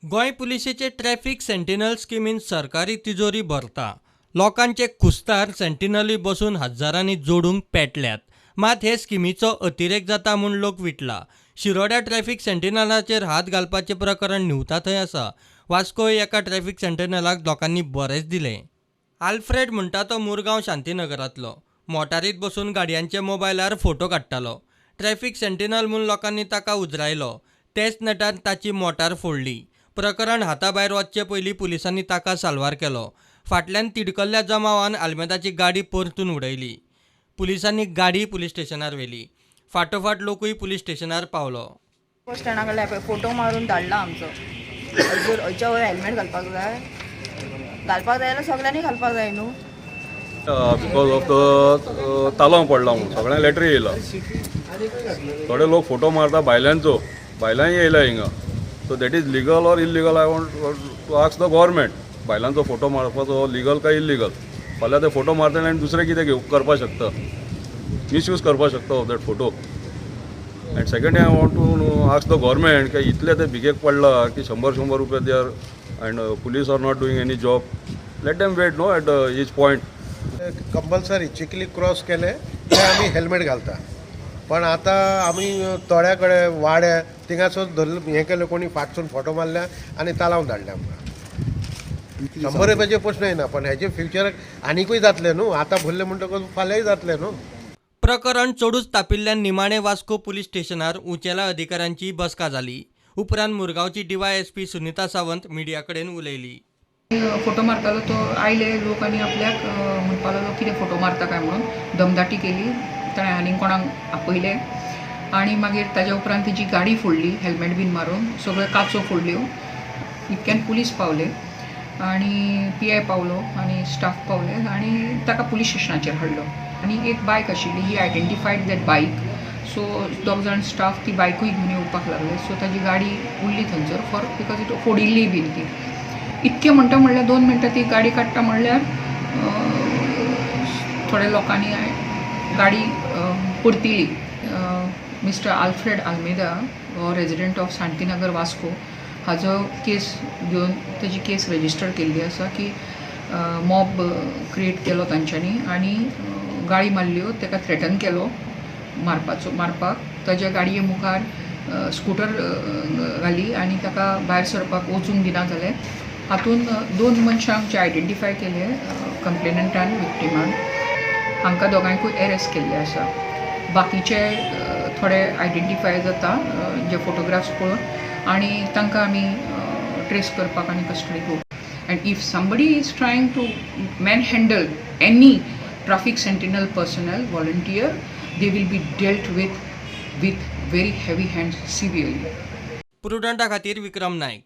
गोंय पुलिशेचे traffic sentinel स्किमीन सरकारी तिजोरी भरता. लोकांचे खुस्तार सेंटिनली बसून हजारांनी जोडूंक पेटल्यात. मात हे स्किमीचो अतिरेक जाता म्हूण लोक विटला. शिरोड्या ट्रॅफिक सेंटिनलाचेर हात घालपाचें प्रकरण न्हिवता थंय आसा. वास्कोय एका ट्रॅफिक सेंटिनलाक लोकांनी बरेंच दिलें. आल्फ्रेड म्हणटा तो मुरगांव शांतीनगरांतलो. मोटारीत बसून गाडयांचे मोबायलार फोटो काडटालो. ट्रॅफिक सेंटिनल म्हूण लोकांनी ताका उजरायलो. तेच नेटार ताची मोटार फोडली. प्रकरण हाता भायर वचचे पयलीं पुलिसांनी ताका साल्वार केलो. फाटल्यान तिडकल्ल्या जमावान आल्मेदाची गाडी परतून उडयली. पुलिसांनी गाडी पुलीस स्टेशनार व्हेली. फाटोफाट लोकूय पुलीस स्टेशनार पावलो. बस स्टँडा कडल्यान पळय फोटो मारून धाडला आमचो. हयसर हयच्या वयर हेल्मेट घालपाक जाय, घालपाक जाय जाल्यार सगल्यांनी घालपाक जाय न्हू. Because of the तालांव पडला म्हणून सगळ्यांक लेटरी येयला. थोडे लोक फोटो मारता बायलांचो, बायलांय येयल्या हिंगा. So that is legal or illegal, I want to ask the government. बायलांचो फोटो मारपाचो लिगल काय इलिगल? फाल्यां ते फोटो मारतले आनी दुसरें कितें घेव करपाक शकता, मिसयूज करपाक शकता of that photo. And second, I want to ask the government की इतले ते भिकेक पडला की शंबर शंबर रुपया they are and police are not doing any job. Let them wait, no, at each point. Compulsory Chikhli cross केले ते आमी हेल्मेट घालता, पण आतां आमी थोड्या कडेन वाड्या थिंगासर धरले, हें केलें, कोणी फाटसून फोटो मारल्या आनी तालांव धाडले आमकां. 100 रुपयाचे प्रश्न येना, पण हेजे फ्युचराक आनिकूय जातले न्हू. आतां भरले म्हणटकच फाल्यांय जातले न्हू. प्रकरण चडूच तापिल्ल्यान निमाणे वास्को पुलीस स्टेशनार उंचेल्या अधिकाऱ्यांची बसका जाली. उपरांत मुरगांवची डीवायएसपी सुनिता सावंत मिडिया कडेन उलयली. फोटो मारतालो तो आयले लोक आनी आपल्याक म्हणपाक लागलो, कितें फोटो मारता काय म्हणून दमदाटी केली. ताणें आनीक कोणाक आपयले आनी मागीर ताज्या उपरांत तेजी गाडी फोडली, हेल्मेट बीन मारून सगळ्यो काचो फोडल्यो. इतक्यान पुलीस पावले आनी पीआय पावलो आनी स्टाफ पावले आनी ताका पुलीस स्टेशनाचेर हाडलो. आनी एक बायक आशिल्ली, he identified that bike, so दोग जाण स्टाफ ती बायकूय घेवन येवपाक लागले. सो ताजी गाडी उरली थंयसर फॉर because it फोडिल्ली बीन ती. इतकें म्हणटा म्हणल्यार 2 मिनटां ती गाडी काडटा म्हणल्यार थोड्या लोकांनी गाडी परतिली. मिस्टर आल्फ्रेड आल्मेदा हो रेजिडंट ऑफ शांतीनगर, वास्को, हाजो केस घेवन ताजी केस रजिस्टर केल्ली आसा की मॉब क्रिएट केलो तांच्यांनी आनी गाळी मारल्यो, ताका थ्रेटन केलो मारपाचो, मारपाक. ताज्या गाडये मुखार स्कुटर घाली आनी ताका भायर सरपाक वचूंक दिना जाले. हातून दोन मनशांक जे आयडेंटिफाय केले कंप्लेनंटान, विक्टिमान, हांकां दोगांयकूय एरेस्ट केल्ले आसा. बाकीचे थोडे आयडेंटिफाय जाता जे फोटोग्राफ्स पळोवन आनी तांकां आमी ट्रेस करपाक आनी कस्टडी घेवप. And if somebody is trying to manhandle any traffic sentinel personnel, volunteer, they will be dealt with very heavy hand, severely. प्रुडंटा खातीर विक्रम नायक.